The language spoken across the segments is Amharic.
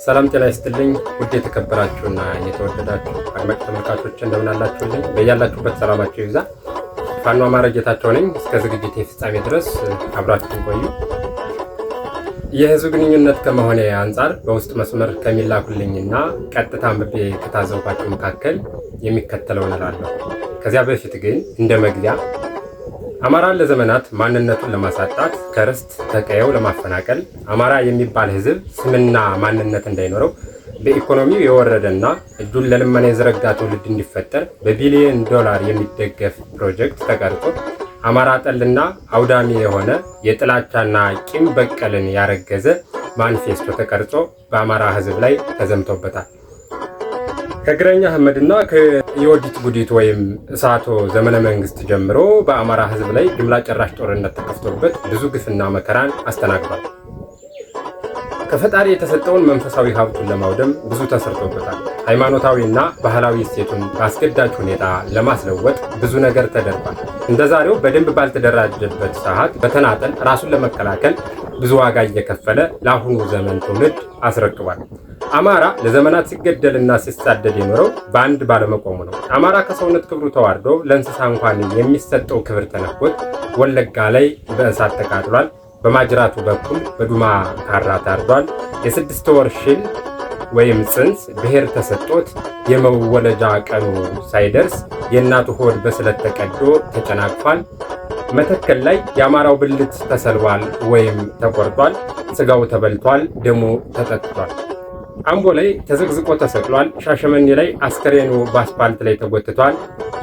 ሰላም ጤና ይስጥልኝ ውድ የተከበራችሁና የተወደዳችሁ አድማጭ ተመልካቾች፣ እንደምን አላችሁልኝ? በያላችሁበት ሰላማችሁ ይብዛ። ፋኖ አማረ ጌታቸው ነኝ። እስከ ዝግጅት የፍጻሜ ድረስ አብራችሁን ቆዩ። የህዝብ ግንኙነት ከመሆኔ አንጻር በውስጥ መስመር ከሚላኩልኝና ቀጥታ አንብቤ ከታዘብኳቸው መካከል የሚከተለውን እላለሁ። ከዚያ በፊት ግን እንደ መግቢያ፣ አማራን ለዘመናት ማንነቱን ለማሳጣት፣ ከርስት ከቀየው ለማፈናቀል፣ አማራ የሚባል ህዝብ ስምና ማንነት እንዳይኖረው፣ በኢኮኖሚው የወረደና እጁን ለልመና የዘረጋ ትውልድ እንዲፈጠር በቢሊዮን ዶላር የሚደገፍ ፕሮጀክት ተቀርጾ አማራ ጠልና አውዳሚ የሆነ የጥላቻና ቂም በቀልን ያረገዘ ማኒፌስቶ ተቀርጾ በአማራ ህዝብ ላይ ተዘምቶበታል። ከግራኝ አህመድና ከዮዲት ጉዲት ወይም እሳቶ ዘመነ መንግስት ጀምሮ በአማራ ህዝብ ላይ ጅምላ ጨራሽ ጦርነት ተከፍቶበት ብዙ ግፍና መከራን አስተናግዷል። ከፈጣሪ የተሰጠውን መንፈሳዊ ሀብቱን ለማውደም ብዙ ተሰርቶበታል። ሃይማኖታዊና ባህላዊ እሴቱን በአስገዳጅ ሁኔታ ለማስለወጥ ብዙ ነገር ተደርጓል። እንደ ዛሬው በደንብ ባልተደራጀበት ሰዓት በተናጠል ራሱን ለመከላከል ብዙ ዋጋ እየከፈለ ለአሁኑ ዘመን ትውልድ አስረክቧል። አማራ ለዘመናት ሲገደልና ሲሳደድ የኖረው በአንድ ባለመቆሙ ነው። አማራ ከሰውነት ክብሩ ተዋርዶ ለእንስሳ እንኳን የሚሰጠው ክብር ተነፍጎት ወለጋ ላይ በእሳት ተቃጥሏል። በማጅራቱ በኩል በዱማ ካራ ታርዷል። የ6 ወር ሽል ወይም ጽንስ ብሔር ተሰጥቶት የመወለጃ ቀኑ ሳይደርስ የእናቱ ሆድ በስለት ተቀዶ ተጨናቅፏል። መተከል ላይ የአማራው ብልት ተሰልቧል ወይም ተቆርጧል። ስጋው ተበልቷል፣ ደሙ ተጠጥቷል። አምቦ ላይ ተዘቅዝቆ ተሰቅሏል። ሻሸመኔ ላይ አስከሬኑ በአስፓልት ላይ ተጎትቷል።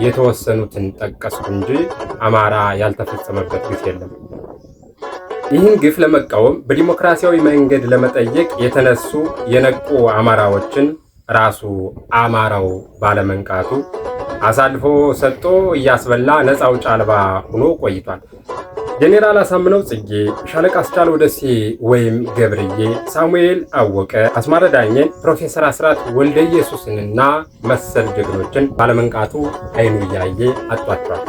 የተወሰኑትን ጠቀስኩ እንጂ አማራ ያልተፈጸመበት ግፍ የለም። ይህን ግፍ ለመቃወም በዲሞክራሲያዊ መንገድ ለመጠየቅ የተነሱ የነቁ አማራዎችን ራሱ አማራው ባለመንቃቱ አሳልፎ ሰጥቶ እያስበላ ነፃ አውጪ አልባ ሆኖ ቆይቷል። ጄኔራል አሳምነው ጽጌ፣ ሻለቃ አስቻለው ደሴ ወይም ገብርዬ፣ ሳሙኤል አወቀ፣ አስማረ ዳኘን፣ ፕሮፌሰር አስራት ወልደ ኢየሱስንና መሰል ጀግኖችን ባለመንቃቱ አይኑ እያየ አጧቸዋል።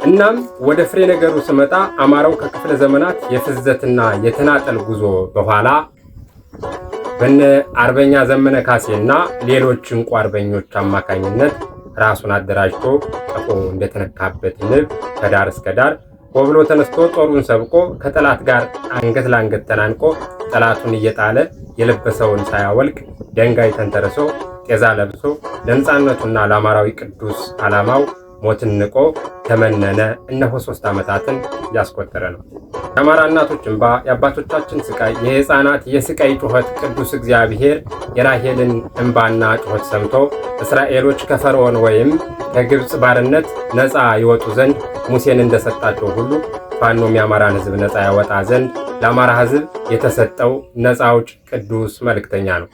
እናም ወደ ፍሬ ነገሩ ስመጣ፣ አማራው ከክፍለ ዘመናት የፍዘትና የተናጠል ጉዞ በኋላ በነ አርበኛ ዘመነ ካሴና ሌሎች እንቁ አርበኞች አማካኝነት ራሱን አደራጅቶ ቀፎ እንደተነካበት ንብ ከዳር እስከ ዳር ሆ ብሎ ተነስቶ ጦሩን ሰብቆ ከጠላት ጋር አንገት ለአንገት ተናንቆ ጠላቱን እየጣለ፣ የለበሰውን ሳያወልቅ፣ ደንጋይ ተንተርሶ፣ ጤዛ ለብሶ ለነፃነቱና ለአማራዊ ቅዱስ ዓላማው ሞትን ንቆ ከመነነ እነሆ 3 ዓመታትን እያስቆጠረ ነው። የአማራ እናቶች እንባ፣ የአባቶቻችን ስቃይ፣ የሕፃናት የስቃይ ጩኸት፣ ቅዱስ እግዚአብሔር የራሄልን እንባና ጩኸት ሰምቶ እስራኤሎች ከፈርዖን ወይም ከግብፅ ባርነት ነፃ ይወጡ ዘንድ ሙሴን እንደሰጣቸው ሁሉ ፋኖም የአማራን ሕዝብ ነፃ ያወጣ ዘንድ ለአማራ ሕዝብ የተሰጠው ነፃ አውጭ ቅዱስ መልእክተኛ ነው።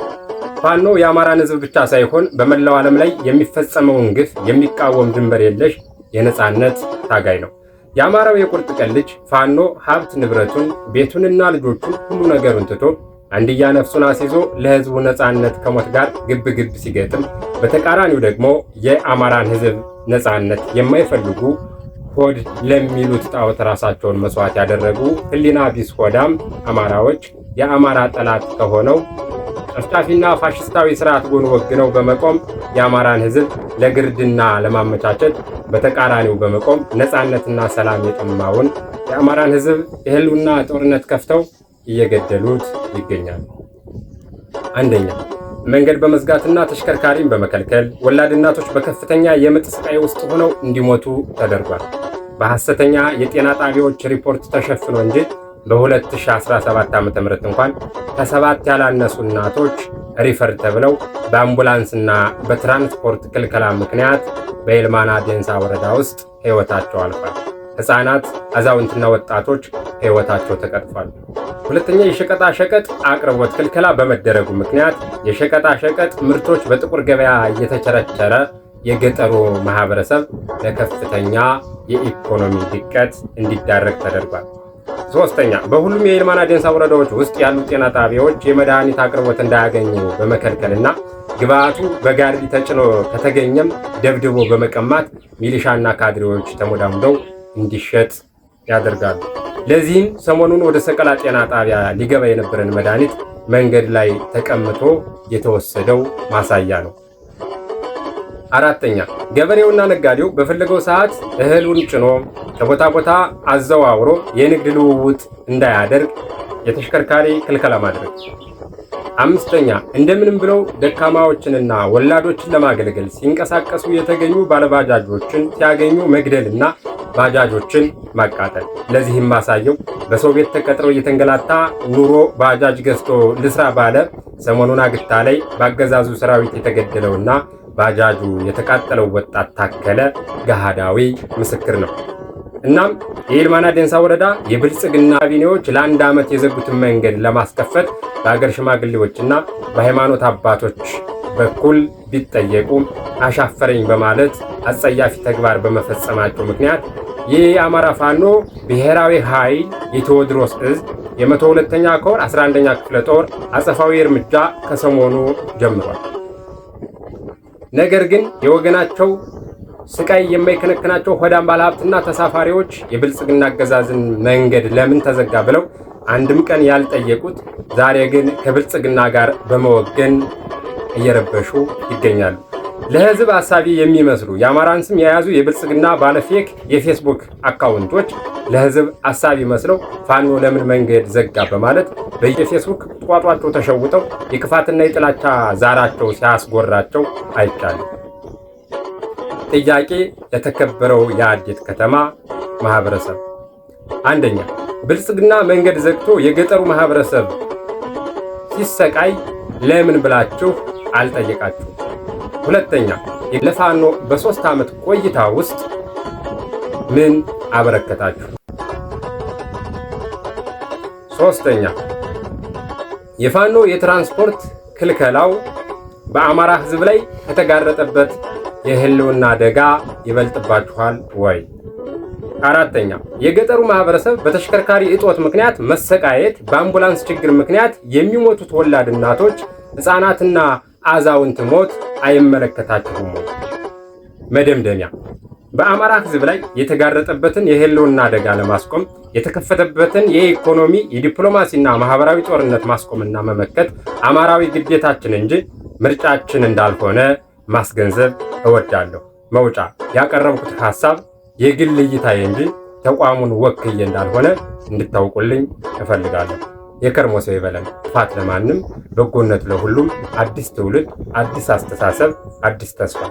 ፋኖ የአማራን ሕዝብ ብቻ ሳይሆን በመላው ዓለም ላይ የሚፈጸመውን ግፍ የሚቃወም ድንበር የለሽ የነፃነት ታጋይ ነው። የአማራው የቁርጥ ቀን ልጅ ፋኖ ሀብት ንብረቱን፣ ቤቱንና ልጆቹን፣ ሁሉ ነገሩን ትቶ አንድያ ነፍሱን አስይዞ ለሕዝቡ ነፃነት ከሞት ጋር ግብ ግብ ሲገጥም፣ በተቃራኒው ደግሞ የአማራን ሕዝብ ነፃነት የማይፈልጉ፣ ሆድ ለሚሉት ጣዖት ራሳቸውን መስዋዕት ያደረጉ ሕሊና ቢስ ሆዳም አማራዎች የአማራ ጠላት ከሆነው ጨፍጫፊና ፋሽስታዊ ስርዓት ጎን ወግነው በመቆም የአማራን ሕዝብ ለግርድና ለማመቻቸት በተቃራኒው በመቆም ነፃነትና ሰላም የጠማውን የአማራን ሕዝብ የህልውና ጦርነት ከፍተው እየገደሉት ይገኛሉ። አንደኛ፣ መንገድ በመዝጋትና ተሽከርካሪን በመከልከል ወላድ እናቶች በከፍተኛ የምጥ ስቃይ ውስጥ ሆነው እንዲሞቱ ተደርጓል። በሐሰተኛ የጤና ጣቢያዎች ሪፖርት ተሸፍኖ እንጂ በ2017 ዓ.ም እንኳን ከ7 ያላነሱ እናቶች refer ተብለው በአምቡላንስና በትራንስፖርት ክልከላ ምክንያት በይልማና ዴንሳ ወረዳ ውስጥ ሕይወታቸው አልፏል። ሕፃናት፣ አዛውንትና ወጣቶች ሕይወታቸው ተቀጥፏል። ሁለተኛ፣ የሸቀጣ ሸቀጥ አቅርቦት ክልከላ በመደረጉ ምክንያት የሸቀጣ ሸቀጥ ምርቶች በጥቁር ገበያ እየተቸረቸረ የገጠሩ ማህበረሰብ ለከፍተኛ የኢኮኖሚ ድቀት እንዲዳረግ ተደርጓል። ሶስተኛ፣ በሁሉም የይልማና ዴንሳ ወረዳዎች ውስጥ ያሉ ጤና ጣቢያዎች የመድኃኒት አቅርቦት እንዳያገኙ በመከልከልና ግብአቱ በጋሪ ተጭኖ ከተገኘም ደብድቦ በመቀማት ሚሊሻና ካድሬዎች ተሞዳሙደው እንዲሸጥ ያደርጋሉ። ለዚህም ሰሞኑን ወደ ሰቀላ ጤና ጣቢያ ሊገባ የነበረን መድኃኒት መንገድ ላይ ተቀምጦ የተወሰደው ማሳያ ነው። አራተኛ፣ ገበሬውና ነጋዴው በፈለገው ሰዓት እህሉን ጭኖ ከቦታ ቦታ አዘዋውሮ የንግድ ልውውጥ እንዳያደርግ የተሽከርካሪ ክልከላ ማድረግ። አምስተኛ፣ እንደምንም ብለው ደካማዎችንና ወላዶችን ለማገልገል ሲንቀሳቀሱ የተገኙ ባለባጃጆችን ሲያገኙ መግደልና ባጃጆችን ማቃጠል። ለዚህም ማሳየው በሰው ቤት ተቀጥሮ እየተንገላታ ኑሮ ባጃጅ ገዝቶ ልስራ ባለ ሰሞኑን አግታ ላይ በአገዛዙ ሰራዊት የተገደለውና ባጃጁ የተቃጠለው ወጣት ታከለ ገሃዳዊ ምስክር ነው። እናም የይልማና ዴንሳ ወረዳ የብልጽግና ካቢኔዎች ለአንድ ዓመት የዘጉትን መንገድ ለማስከፈት በሀገር ሽማግሌዎችና በሃይማኖት አባቶች በኩል ቢጠየቁ አሻፈረኝ በማለት አጸያፊ ተግባር በመፈጸማቸው ምክንያት የአማራ ፋኖ ብሔራዊ ኃይል የቴዎድሮስ እዝ የ102ኛ ኮር 11ኛ ክፍለ ጦር አጸፋዊ እርምጃ ከሰሞኑ ጀምሯል። ነገር ግን የወገናቸው ስቃይ የማይከነክናቸው ሆዳም ባለሀብትና ተሳፋሪዎች የብልጽግና አገዛዝን መንገድ ለምን ተዘጋ ብለው አንድም ቀን ያልጠየቁት ዛሬ ግን ከብልጽግና ጋር በመወገን እየረበሹ ይገኛሉ። ለሕዝብ አሳቢ የሚመስሉ የአማራን ስም የያዙ የብልጽግና ባለ fake የፌስቡክ አካውንቶች ለሕዝብ አሳቢ መስለው ፋኖ ለምን መንገድ ዘጋ በማለት በየፌስቡክ ቁጥቋጧቸው ተሸውጠው የክፋትና የጥላቻ ዛራቸው ሲያስጎራቸው አይቻልም። ጥያቄ ለተከበረው የአዴት ከተማ ማህበረሰብ፣ አንደኛ፣ ብልጽግና መንገድ ዘግቶ የገጠሩ ማህበረሰብ ሲሰቃይ ለምን ብላችሁ አልጠየቃችሁም? ሁለተኛ፣ ለፋኖ በ3 ዓመት ቆይታ ውስጥ ምን አበረከታችሁ? ሶስተኛ፣ የፋኖ የትራንስፖርት ክልከላው በአማራ ሕዝብ ላይ ከተጋረጠበት የህልውና አደጋ ይበልጥባችኋል ወይ? አራተኛ፣ የገጠሩ ማህበረሰብ በተሽከርካሪ እጦት ምክንያት መሰቃየት፣ በአምቡላንስ ችግር ምክንያት የሚሞቱት ወላድ እናቶች፣ ሕፃናትና አዛውንት ሞት አይመለከታችሁም ወይ? መደምደሚያ፣ በአማራ ሕዝብ ላይ የተጋረጠበትን የህልውና አደጋ ለማስቆም የተከፈተበትን የኢኮኖሚ፣ የዲፕሎማሲና ማህበራዊ ጦርነት ማስቆምና መመከት አማራዊ ግዴታችን እንጂ ምርጫችን እንዳልሆነ ማስገንዘብ እወዳለሁ። መውጫ፣ ያቀረብኩት ሐሳብ የግል እይታዬ እንጂ ተቋሙን ወክዬ እንዳልሆነ እንድታውቁልኝ እፈልጋለሁ። የከርሞ ሰው ይበለን። ጥፋት ለማንም፣ በጎነት ለሁሉም። አዲስ ትውልድ፣ አዲስ አስተሳሰብ፣ አዲስ ተስፋ።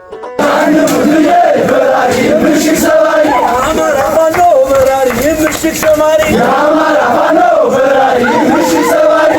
አማራ ፋኖ በራሪ የምሽግ ሰማሪ፣ የአማራ ፋኖ በራሪ የምሽግ ሰባሪ።